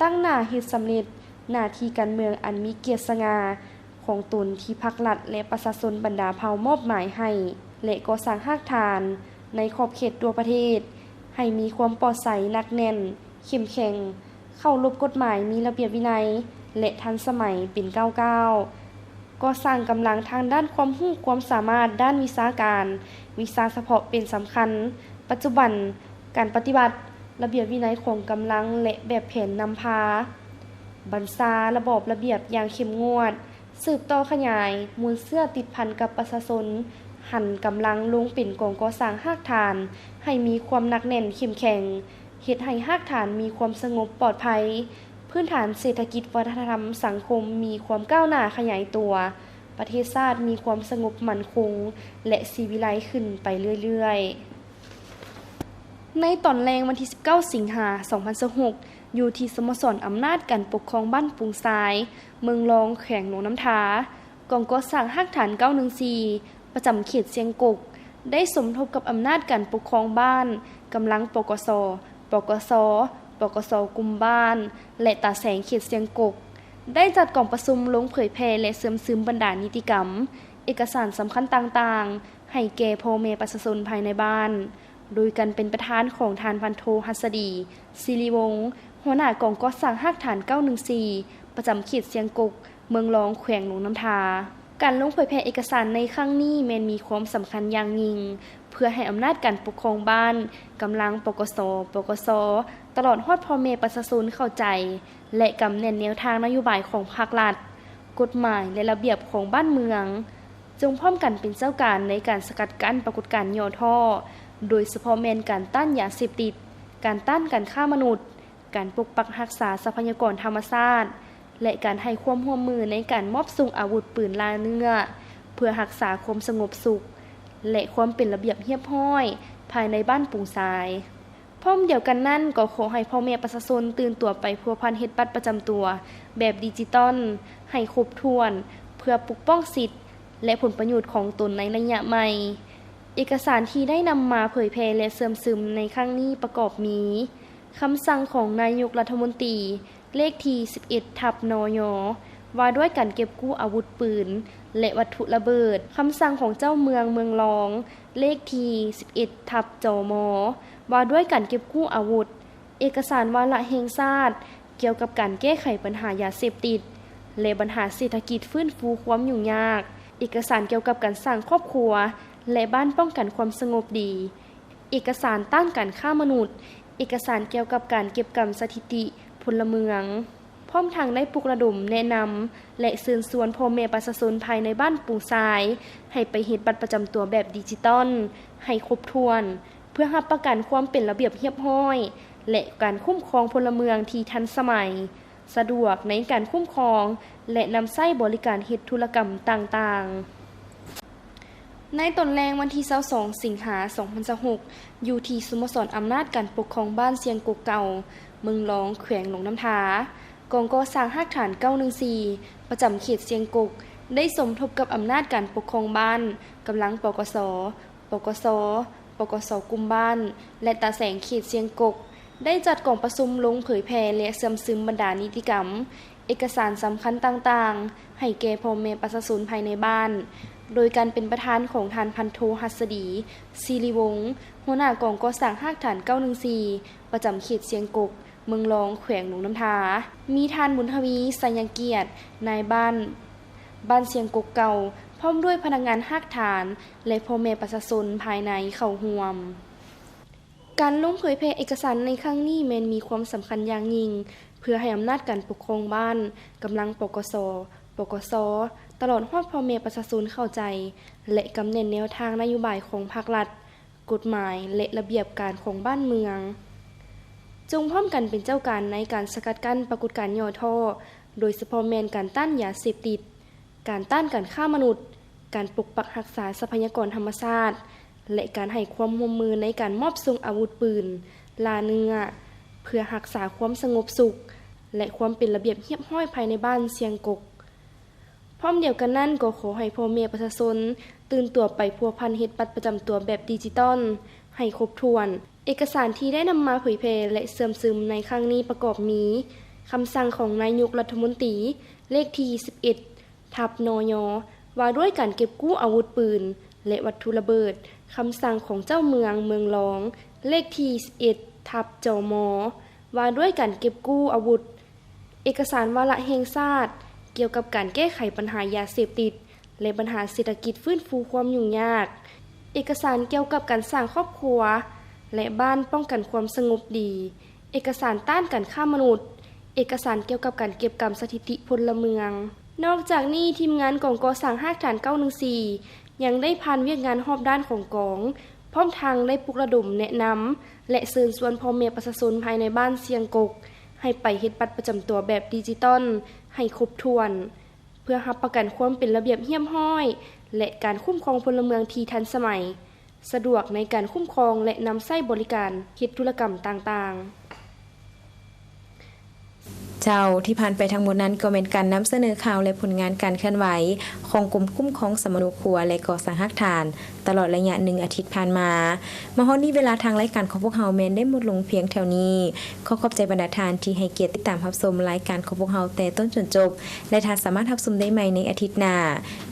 ຕັ້ງໜ້າເຮັດສຳເລັດໜ້າທີ່ການເມືອງອັນມີກຽດສະຫງ່າຂອງຕົນທີ່ພັກລັດ ແລະ ປະຊາຊົນບັນດາເຜົ່າມອບໝາຍໃຫ້ ແລະ ກໍ່ສ້າງຮາກຖານໃນຂອບເຂດທົ່ວປະເທດ ໃຫ້ມີຄວາມປອດໃສ, ໜັກແໜ້ນ, ເຂັ້ມແຂງ, ເຄົາລົບກົດໝາຍ, ມີລະບຽບວິໄນ ແລະ ທັນສະໄໝເປັນກ້າວໆ. ກໍ່ສ້າງກຳລັງທາງດ້ານຄວາມຮູ້ຄວາມສາມາດດ້ານວິຊາການ, ວິຊາສະເພາະເປັນສຳຄັນ. ປັດຈຸບັນ, ການປະຕິບັດລະບຽບວິໄນຂອງກຳລັງ ແລະ ແບບແຜນນຳພາ, ບັນຊາລະບອບລະບຽບຢ່າງເຂັ້ມງວດ, ສືບຕໍ່ຂະຫຍາຍມູນເຊື້ອຕິດພັນກັບປະຊາຊົນ, ຫັນກຳລັງລົງເປັນກອງກໍ່ສ້າງຮາກຖານໃຫ້ມີຄວາມໜັກແໜ້ນເຂັ້ມແຂງ, ເຮັດໃຫ້ຮາກຖານມີຄວາມສະຫງົບປອດໄພ, ພື້ນຖານເສດຖະກິດ, ວັດທະນະທຳ, ສັງຄົມມີຄວາມກ້າວໜ້າຂະຫຍາຍຕົວ, ປະເທດຊາດມີຄວາມສະຫງົບໝັ້ນຄົງ ແລະ ສີວິໄລຂຶ້ນໄປເລື້ອຍໆ. ໃນຕອນແລງວັນທີສິບເກົ້າ ສິງຫາ ສອງພັນຊາວຫົກ ຢູ່ທີ່ສະໂມສອນອຳນາດການປົກຄອງບ້ານປຸງຊາຍ, ເມືອງລອງ, ແຂວງຫຼວງນ້ຳທາ, ກອງກໍ່ສ້າງຮາກຖານເກົ້າໜຶ່ງສີ່ ປະຈຳເຂດຊຽງກົກ ໄດ້ສົມທົບກັບອຳນາດການປົກຄອງບ້ານ, ກຳລັງ ປກສ, ປກສ, ປກສ ກຸ່ມບ້ານ ແລະ ຕາແສງເຂດຊຽງກົກ ໄດ້ຈັດກອງປະຊຸມລົງເຜີຍແຜ່ ແລະ ເຊື່ອມຊຶມບັນດານິຕິກຳ, ເອກະສານສຳຄັນຕ່າງໆ ໃຫ້ແກ່ພໍ່ແມ່ປະຊາຊົນພາຍໃນບ້ານ, ໂດຍການເປັນປະທານຂອງທ່ານພັນໂທ ຫັດສະດີ ສິລິວົງ, ຫົວໜ້າກອງກໍ່ສ້າງຮາກຖານເກົ້າໜຶ່ງສີ່ ປະຈຳເຂດຊຽງກົກ, ເມືອງລອງ, ແຂວງຫຼວງນ້ຳທາ. ການລົງເຜີຍແຜ່ເອກະສານໃນຄັ້ງນີ້ແມ່ນມີຄວາມສຳຄັນຢ່າງຍິ່ງ ເພື່ອໃຫ້ອຳນາດການປົກຄອງບ້ານ, ກຳລັງ ປກສ, ປກສ, ຕະຫຼອດຮອດພໍ່ແມ່ປະຊາຊົນເຂົ້າໃຈ ແລະ ກຳແໜ້ນແນວທາງນະໂຍບາຍຂອງພັກລັດ, ກົດໝາຍ ແລະ ລະບຽບຂອງບ້ານເມືອງ, ຈົ່ງພ້ອມກັນເປັນເຈົ້າການໃນການສະກັດກັ້ນປາກົດການຫຍໍ້ທໍ້, ໂດຍສະເພາະແມ່ນການຕ້ານຢາເສບຕິດ, ການຕ້ານການຄ້າມະນຸດ, ການປົກປັກຮັກສາຊັບພະຍາກອນທຳມະຊາດ ແລະ ການໃຫ້ຄວາມຮ່ວມມືໃນການມອບສົ່ງອາວຸດປືນລ່າເນື້ອ ເພື່ອຮັກສາຄວາມສະຫງົບສຸກ ແລະ ຄວາມເປັນລະບຽບຮຽບຮ້ອຍພາຍໃນບ້ານປຸງຊາຍ. ພ້ອມດຽວກັນນັ້ນ, ກໍຂໍໃຫ້ພໍ່ແມ່ປະຊາຊົນຕື່ນຕົວໄປພົວພັນເຮັດບັດປະຈຳຕົວແບບດິຈິຕອນໃຫ້ຄົບຖ້ວນ ເພື່ອປົກປ້ອງສິດ ແລະ ຜົນປະໂຫຍດຂອງຕົນໃນໄລຍະໃໝ່. ເອກະສານທີ່ໄດ້ນຳມາເຜີຍແຜ່ ແລະ ເຊື່ອມຊຶມໃນຄັ້ງນີ້ປະກອບມີ ຄຳສັ່ງຂອງນາຍົກລັດຖະມົນຕີ ເລກທີສິບເອັດ ທັບ ນຍ ວ່າດ້ວຍການເກັບກູ້ອາວຸດປືນ ແລະ ວັດຖຸລະເບີດ, ຄຳສັ່ງຂອງເຈົ້າເມືອງເມືອງລອງ ເລກທີສິບເອັດ ທັບ ຈມ ວ່າດ້ວຍການເກັບກູ້ອາວຸດ, ເອກະສານວາລະແຫ່ງຊາດກ່ຽວກັບການແກ້ໄຂບັນຫາຢາເສບຕິດ ແລະ ບັນຫາເສດຖະກິດຟື້ນຟູຄວາມຫຍຸ້ງຍາກ, ເອກະສານກ່ຽວກັບການສ້າງຄອບຄົວ ແລະ ບ້ານປ້ອງກັນຄວາມສະຫງົບດີ, ເອກະສານຕ້ານການຄ້າມະນຸດ, ເອກະສານກ່ຽວກັບການເກັບກຳສະຖິຕິພົນລະເມືອງ, ພ້ອມທັງໄດ້ປຸກລະດົມ, ແນະນຳ ແລະ ເຊີນຊວນພໍ່ແມ່ປະຊາຊົນພາຍໃນບ້ານປຸງຊາຍ ໃຫ້ໄປເຮັດບັດປະຈຳຕົວແບບດິຈິຕອນໃຫ້ຄົບຖ້ວນ, ເພື່ອຮັບປະກັນຄວາມເປັນລະບຽບຮຽບຮ້ອຍ ແລະ ການຄຸ້ມຄອງພົນລະເມືອງທີ່ທັນສະໄໝ, ສະດວກໃນການຄຸ້ມຄອງ ແລະ ນຳໃຊ້ບໍລິການເຮັດທຸລະກຳຕ່າງໆ. ໃນຕອນແລງວັນທີຊາວສອງ ສິງຫາ ສອງພັນຊາວຫົກ ຢູ່ທີ່ສະໂມສອນອຳນາດການປົກຄອງບ້ານຊຽງກົກເກົ່າ ເມືອງລອງ ແຂວງຫຼວງນ້ຳທາ, ກອງກໍ່ສ້າງຮາກຖານເກົ້າໜຶ່ງສີ່ ປະຈຳເຂດຊຽງກົກ ໄດ້ສົມທົບກັບອຳນາດການປົກຄອງບ້ານ, ກຳລັງ ປກສ, ປກສ, ປກສ ກຸ່ມບ້ານ ແລະ ຕາແສງເຂດຊຽງກົກ ໄດ້ຈັດກອງປະຊຸມລົງເຜີຍແຜ່ ແລະ ເຊື່ອມຊຶມບັນດານິຕິກຳ, ເອກະສານສຳຄັນຕ່າງໆ ໃຫ້ແກ່ພໍ່ແມ່ປະຊາຊົນພາຍໃນບ້ານ, ໂດຍການເປັນປະທານຂອງທ່ານພັນໂທ ຫັດສະດີ ສີລິວົງ ຫົວໜ້າກອງກໍ່ສ້າງຮາກຖານເກົ້າໜຶ່ງສີ່ ປະຈຳເຂດຊຽງກົກ ເມືອງລອງ ແຂວງຫຼວງນ້ຳທາ, ມີທ່ານ ບຸນທະວີ ໄຊຍະກຽດ ນາຍບ້ານ ບ້ານຊຽງກົກເກົ່າ ພ້ອມດ້ວຍພະນັກງານຮາກຖານ ແລະ ພໍ່ແມ່ປະຊາຊົນພາຍໃນເຂົ້າຮ່ວມ. ການລົງເຜີຍແຜ່ເອກະສານໃນຄັ້ງນີ້ແມ່ນມີຄວາມສຳຄັນຢ່າງຍິ່ງ ເພື່ອໃຫ້ອຳນາດການປົກຄອງບ້ານ, ກຳລັງ ປກສ, ປກສ, ຕະຫຼອດຮອດພໍ່ແມ່ປະຊາຊົນເຂົ້າໃຈ ແລະ ກຳແໜ້ນແນວທາງນະໂຍບາຍຂອງພາກລັດ, ກົດໝາຍ ແລະ ລະບຽບການຂອງບ້ານເມືອງ. ຈົ່ງພ້ອມກັນເປັນເຈົ້າການໃນການສະກັດກັ້ນປາກົດການຫຍໍ້ທໍ້, ໂດຍສະເພາະແມ່ນການຕ້ານຢາເສບຕິດ, ການຕ້ານການຄ້າມະນຸດ, ການປົກປັກຮັກສາຊັບພະຍາກອນທຳມະຊາດ ແລະ ການໃຫ້ຄວາມຮ່ວມມືໃນການມອບສົ່ງອາວຸດປືນ, ລ່າເນື້ອ, ເພື່ອຮັກສາຄວາມສະຫງົບສຸກ ແລະ ຄວາມເປັນລະບຽບຮຽບຮ້ອຍພາຍໃນບ້ານຊຽງກົກ. ພ້ອມດຽວກັນນັ້ນ ກໍຂໍໃຫ້ພໍ່ແມ່ປະຊາຊົນຕື່ນຕົວໄປພົວພັນເຮັດບັດປະຈຳຕົວແບບດິຈິຕອນໃຫ້ຄົບຖ້ວນ. ເອກະສານທີ່ໄດ້ນຳມາເຜີຍແຜ່ ແລະ ເຊື່ອມຊຶມໃນຄັ້ງນີ້ປະກອບມີ ຄຳສັ່ງຂອງນາຍົກລັດຖະມົນຕີ ເລກທີສິບເອັດ ທັບ ນຍ ວ່າດ້ວຍການເກັບກູ້ອາວຸດປືນ ແລະ ວັດຖຸລະເບີດ, ຄຳສັ່ງຂອງເຈົ້າເມືອງເມືອງລອງ ເລກທີສິບເອັດ ທັບ ຈມ ວ່າດ້ວຍການເກັບກູ້ອາວຸດ, ເອກະສານວາລະແຫ່ງຊາດກ່ຽວກັບການແກ້ໄຂບັນຫາຢາເສບຕິດ ແລະ ບັນຫາເສດຖະກິດຟື້ນຟູຄວາມຫຍຸ້ງຍາກ, ເອກະສານກ່ຽວກັບການສ້າງຄອບຄົວ ແລະ ບ້ານປ້ອງກັນຄວາມສະຫງົບດີ, ເອກະສານຕ້ານການຄ້າມະນຸດ, ເອກະສານກ່ຽວກັບການເກັບກຳສະຖິຕິພົນລະເມືອງ. ນອກຈາກນີ້, ທີມງານກອງກໍ່ສ້າງຮາກຖານເກົ້າໜຶ່ງສີ່ ຍັງໄດ້ຜ່ານວຽກງານຮອບດ້ານຂອງກອງ, ພ້ອມທັງໄດ້ປຸກລະດົມແນະນຳ ແລະ ເຊີນຊວນພໍ່ແມ່ປະຊາຊົນພາຍໃນບ້ານຊຽງກົກ ໃຫ້ໄປເຮັດບັດປະຈຳຕົວແບບດິຈິຕອນໃຫ້ຄົບຖ້ວນ, ເພື່ອຮັບປະກັນຄວາມເປັນລະບຽບຮຽບຮ້ອຍ ແລະ ການຄຸ້ມຄອງພົນລະເມືອງທີ່ທັນສະໄໝ, ສະດວກໃນການຄຸ້ມຄອງ ແລະ ນຳໃຊ້ບໍລິການເຮັດທຸລະກຳຕ່າງໆ. ເຈົ້າ, ທີ່ຜ່ານໄປທັງໝົດນັ້ນກໍແມ່ນການນຳສະເໜີຂ່າວ ແລະ ຜົນງານການເຄື່ອນໄຫວຂອງກົມຄຸ້ມຄອງສຳມະໂນຄົວ ແລະ ກໍ່ສ້າງຮາກຖານ ຕະຫຼອດໄລຍະໜຶ່ງອາທິດຜ່ານມາ. ມາຮອດນີ້ເວລາທາງລາຍການຂອງພວກເຮົາແມ່ນໄດ້ໝົດລົງພຽງເທົ່ານີ້. ຂໍຂອບໃຈບັນດາທ່ານທີ່ໃຫ້ກຽດຕິດຕາມຮັບຊົມລາຍການຂອງພວກເຮົາແຕ່ຕົ້ນຈົນຈົບ ແລະ ທ່ານສາມາດຮັບຊົມໄດ້ໃໝ່ໃນອາທິດໜ້າ,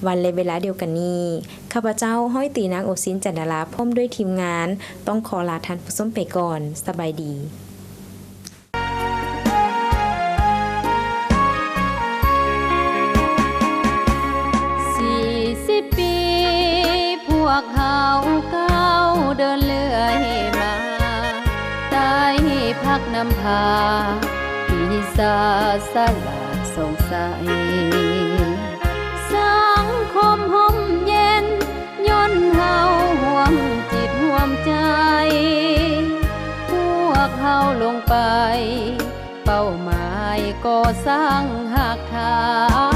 ວັນ ແລະ ເວລາດຽວກັນນີ້. ຂ້າພະເຈົ້າ ຮ້ອຍຕີ ນາງ ໂອຊິນ ຈັນດາລາ ພ້ອມດ້ວຍທີມງານ ຕ້ອງຂໍລາທ່ານຜູ້ຊົມໄປກ່ອນ. ສະບາຍດີ. ສີ່ສິບປີ ພວກເຮົາກ້າວເດີນເລື່ອຍມາ ໃຕ້ພັກນຳພາ ປີສາດສະຫຼາດສ່ອງໃສ ສັງຄົມຮົ່ມເຢັນ ຍ້ອນເຮົາຮ່ວມຈິດຮ່ວມໃຈ ພວກເຮົາລົງໄປ ເປົ້າໝາຍກໍ່ສ້າງຮາກຖານ